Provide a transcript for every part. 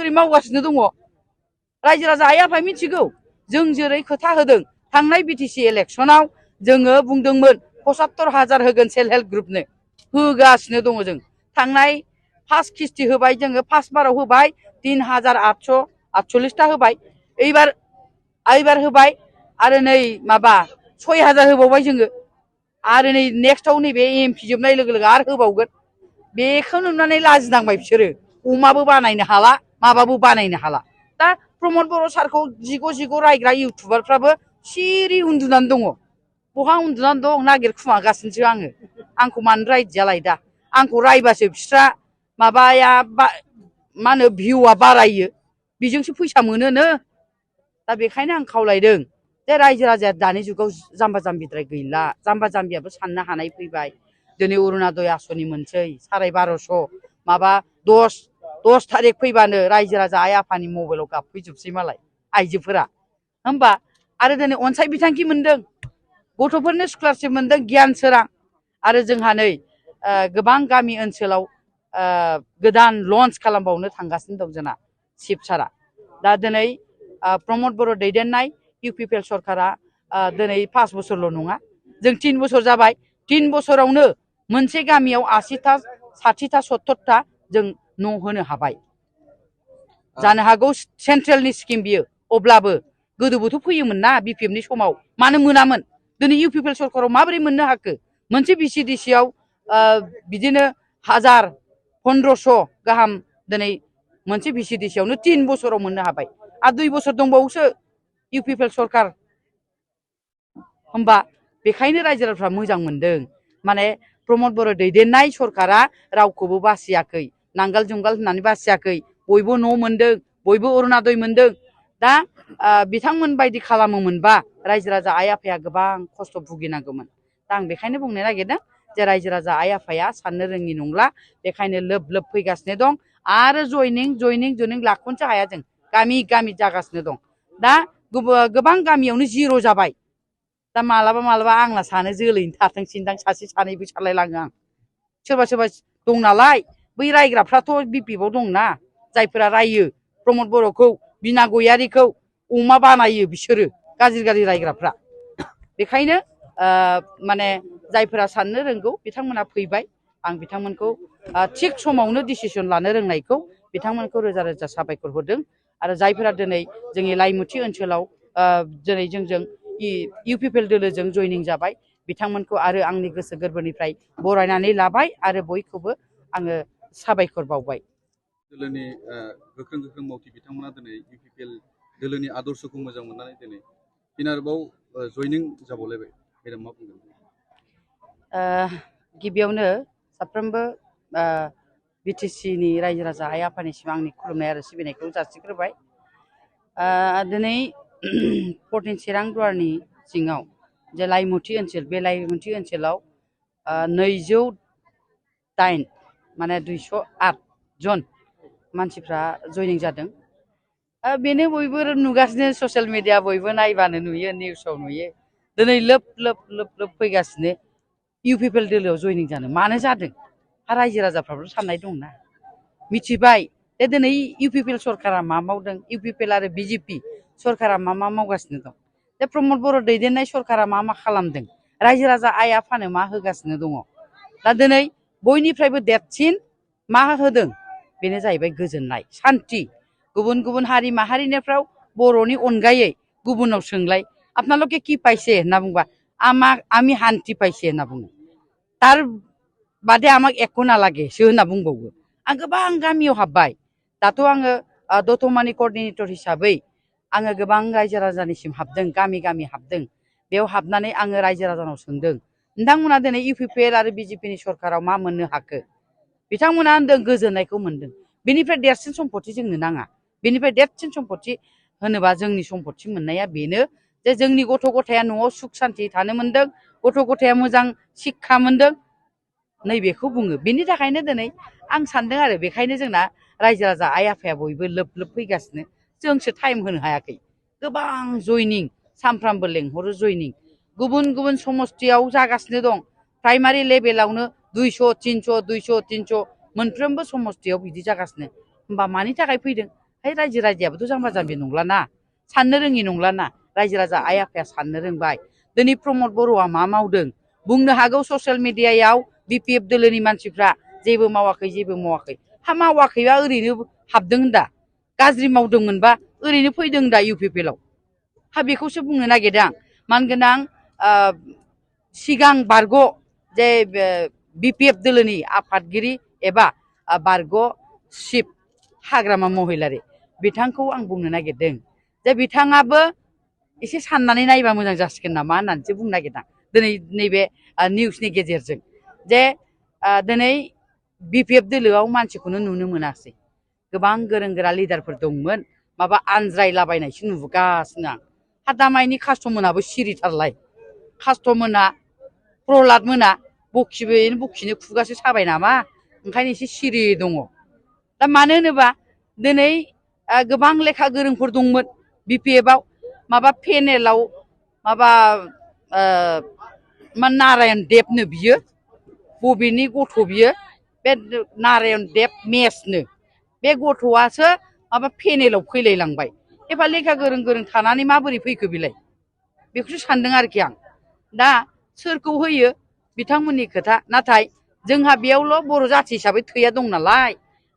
बोरै मावगासिनो दङ रायजो राजा आइ आफाया मिथिगौ जों जेरै खोथा होदों थांनाय बिटिसि इलेक्सनाव जोङो बुंदोंमोन 75,000 होगोन सेल्फ हेल्प ग्रुपनो होगासिनो दङ जों थांनाय फार्स्ट किस्ति होबाय जोङो फार्स्ट बाराव होबाय 3,848 होबाय এইবার होबाय आरो नै माबा 6,000 होबावबाय जोङो आरो नै नेक्स्टआव नैबे एमपि जोबनाय लोगो लोगो आरो होबावगोन बेखौ नुनानै लाजिनांबाय बिसोरो अमाबो बानायनो हाला माबाबो बानायनो हाला दा प्रमद बर' सारखौ जिग' रायग्रा इउटुबारफ्राबो सिरि उन्दुनानै दङ बहा उन्दुनानै दं नागिरखुमागासिनोसो आंखौ मानो रायदियालाय दा आंखौ रायबासो बिस्रा माबाया मा होनो भिउआ बारायो बेजोंसो फैसा मोनोनो दा बेखायनो आं खावलायदों जे रायजो राजाया दानि जुगाव जाम्बा जाम्बिद्राय गैला जाम्बा जाम्बियाबो साननो हानाय फैबाय दिनै अरुणोदय आसनि मोनसै 1250 माबा 10 थारिख फैबानो रायजो राजा आइ आफानि मबाइलाव गाबफैजोबसै मालाय आइजोफोरा होमबा आरो दिनै अनसाय बिथांखि मोनदों गथ'फोरनो स्कलारशिप मोनदों गियान सोरां आरो जोंहा नै गोबां गामि ओनसोलाव गोदान लन्च खालामबावनो थांगासिनो दं जोंना शिबसारा दा दिनै प्रमद बर' दैदेननाय इउपिपिएल सरकारा दिनै 5 बोसोरल' नङा जों 3 बोसोर जाबाय 3 बोसोरावनो मोनसे गामियाव 80टा 60टा 70टा जों न' होनो हाबाय जानो हागौ सेन्ट्रेलनि स्किम बियो अब्लाबो गोदोबोथ' फैयोमोन ना बिपिएफनि समाव मानो मोनामोन दिनै इउपिपिएल सरकाराव माबोरै मोननो हाखो मोनसे बिसिडिसिआव बिदिनो 1000 1500 गाहाम दिनै मोनसे बिसिडिसिआवनो 3 बोसोराव मोननो हाबाय आरो 2 बोसोर दंबावोसो इउपिपिएल सरकार होमबा बेखायनो रायजो राजाफ्रा मोजां मोनदों माने प्रमद बर' दैदेननाय सरकारा रावखौबो बासियाखै नांगाल जुंगाल होननानै बासियाखै बयबो न' मोनदों बयबो अरुणोदय मोनदों दा बिथांमोन बायदि खालामोमोनबा रायजो राजा आइ आफाया गोबां खस्थ' भुगिनांगौमोन दा आं बेखायनो बुंनो नागिरदों जे रायजो राजा आइ आफाया साननो रोङि नंला बेखायनो लोब फैगासिनो दं आरो जयनिं लाख'नोसो हाया जों गामि गामि जागासिनो दं दा गोबां गामियावनो जिर' जाबाय दा मालाबा आंना सानो जोलैनो थाथोंसैदां सासे सानैबो सानलायलाङो आं सोरबा दं नालाय बै रायग्राफ्राथ' बिपिएफआव दंना जायफोरा रायो प्रमद बर'खौ बिना गयारिखौ अमा बानायो बिसोरो गाज्रि रायग्राफ्रा बेखायनो माने जायफोरा साननो रोंगौ बिथांमोना फैबाय आं बिथांमोनखौ थिग समावनो डिसिसन लानो रोंनायखौ बिथांमोनखौ रोजा साबायखर होदों आरो जायफोरा दिनै जोंनि लाइमुथि ओनसोलाव दिनै जोंजों इउपिपिएल दोलोजों जयनिं जाबाय बिथांमोनखौ आरो आंनि गोसो गोरबोनिफ्राय बरायनानै लाबाय आरो बयखौबो आङो साबायखर बावबाय दोलोनि गोख्रों मावथि बिथांमोना दिनै इउपिपिएल दोलोनि आदर्शखौ मोजां मोननानै दिनै फिन आरोबाव जयनिं जाबावलायबाय मेडाम मा बुंगोन गिबियावनो साफ्रोमबो बिटिसिनि रायजो राजा आइ आफानिसिम आंनि खुलुमनाय आरो सिबिनायखौ जासिग्रोबाय दिनै 14 चिरां दुवारनि सिङाव जे लाइमुथि ओनसोल बे लाइमुथि ओनसोलाव 208 माने 208 जन मानसिफ्रा जयनिं जादों बेनो बयबो नुगासिनो ससियेल मिडिया बयबो नायबानो नुयो निउसाव नुयो दिनै लोब फैगासिनो इउपिपिएल दोलोआव जयनिं जानो मानो जादों रायजो राजाफ्राबो साननाय दंना मिथिबाय जे दिनै इउपिपिएल सरकारा मा मावदों इउपिपिएल आरो बिजेपि सरकारा मा मावगासिनो दं जे प्रमद बर' दैदेननाय सरकारा मा खालामदों रायजो राजा आइ आफानो मा होगासिनो दङ दा दिनै बयनिफ्रायबो देरसिन मा होदों बेनो जाहैबाय गोजोननाय सान्थि गुबुन हारि माहारिनिफ्राव बर'नि अनगायै गुबुनाव सोंलाय आपनालोके কি পাইছে होनना बुंबा আমি শান্তি পাইছে होनना बुङो तार बादे आमाक एकো नालागेसो होनना बुंबावो आं गोबां गामियाव हाबबाय दाथ' आङो दतमानि कर्डिनेटर हिसाबै आङो गोबां रायजो राजानिसिम हाबदों गामि हाबदों बेयाव हाबनानै आङो रायजो राजानाव सोंदों नोंथांमोना दिनै इउपिपिएल आरो बिजेपिनि सरकाराव मा मोननो हाखो बिथांमोना होनदों गोजोननायखौ मोनदों बेनिफ्राय देरसिन सम्पति जोंनो नाङा बेनिफ्राय देरसिन सम्पति होनोबा जोंनि सम्पति मोननाया बेनो जे जोंनि गथ' गथाया न'आव सुख सान्ति थानो मोनदों गथ' गथाया मोजां शिक्षा मोनदों नैबेखौ बुङो बेनि थाखायनो दिनै आं सानदों आरो बेखायनो जोंना रायजो राजा आइ आफाया बयबो लोब फैगासिनो जोंसो टाइम होनो हायाखै गोबां जयनिं सानफ्रामबो लेंहरो जयनिं गुबुन समस्थियाव जागासिनो दं प्राइमारि लेभेलावनो 200 300 200 300 मोनफ्रोमबो समस्थियाव बिदि जागासिनो होमबा मानि थाखाय फैदों है रायजो राजायाबोथ' जाम्बा जाम्बि नंलाना साननो रोङि नंलाना रायजो राजा आइ आफाया साननो रोंबाय दिनै प्रमद बर'आ मा मावदों बुंनो हागौ ससियेल मिडियायाव BPF दोलोनि मानसिफ्रा जेबो मावाखै हा मावाखैबा ओरैनो हाबदों होनदा गाज्रि मावदोंमोनबा ओरैनो फैदों दा UPPL आव हा बेखौसो बुंनो नागिरदों आं मानगोनां सिगां बारग' जे BPF दोलोनि आफादगिरि एबा बारग' शिब हाग्रामा महिलारि बिथांखौ आं बुंनो नागिरदों जे बिथाङाबो एसे साननानै नायबा मोजां जासिगोन नामा होननानैसो बुंनो नागिरदों दिनै नैबे निउसनि गेजेरजों जे दिनै BPF दोलोआव मानसिखौनो नुनो मोनासै गोबां गोरों गोरा लिडारफोर दंमोन माबा आनज्रायलाबायनायसो नुगासिनो आं हा दामाइनि कास्टमोनाबो सिरिथारलाय कास्टमोना प्रहलाद मोना बखिनो खुगासो साबाय नामा ओंखायनो एसे सिरि दङ दा मानो होनोबा दिनै गोबां लेखा गोरोंफोर दंमोन BPF आव माबा पेनेलाव माबा नारायण देबनो बियो बबेनि गथ' बियो बे नारायण देब मेसनो बे गथ'आसो माबा पेनेलाव फैलायलांबाय एफा लेखा गोरों थानानै माबोरै फैखो बिलाय बेखौसो सानदों आरोखि आं दा सोरखौ होयो बिथांमोननि खोथा नाथाय जोंहा बेयावल' बर' जाथि हिसाबै थैया दं नालाय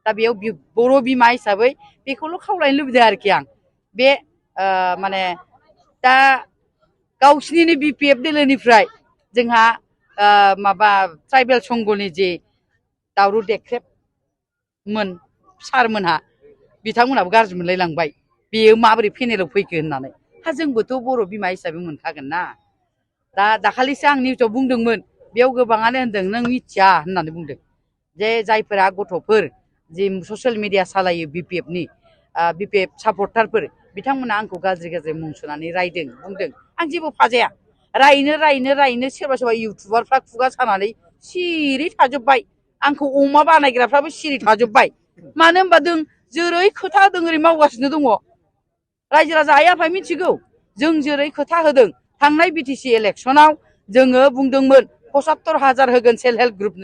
दा बेयाव बर' बिमा हिसाबै बेखौल' खावलायनो लुबैदों आरोखि आं बे माने दा गावसिनिनो BPF दोलोनिफ्राय जोंहा माबा ट्राइबेल संघनि जे दावरु देख्रेबमोन सारमोनहा बिथांमोनहाबो गाज्रि मोनलायलांबाय बेयो माबोरै पेनेलाव फैखो होननानै हा जोंबोथ' बर' बिमा हिसाबै मोनखागोन ना दा दाखालिसो आं निउसाव बुंदोंमोन बेयाव गोबाङानो होनदों नों मिथिया होननानै बुंदों जे जायफोरा गथ'फोर जि ससियेल मिडिया सालायो BPFनि BPF सापर्टारफोर बिथांमोना आंखौ गाज्रि मुं सुनानै रायदों बुंदों आं जेबो फाजाया रायनो सोरबा इउटुबारफ्रा खुगा सानानै सिरि थाजोब्बाय आंखौ अमा बानायग्राफ्राबो सिरि थाजोब्बाय मानो होनबा जों जेरै खोथा होदों ओरै मावगासिनो दङ रायजो राजा आइ आफाया मिथिगौ जों जेरै खोथा होदों थांनाय BTC इलेक्सनाव जोङो बुंदोंमोन 75,000 होगोन सेल्फ हेल्प ग्रुपनो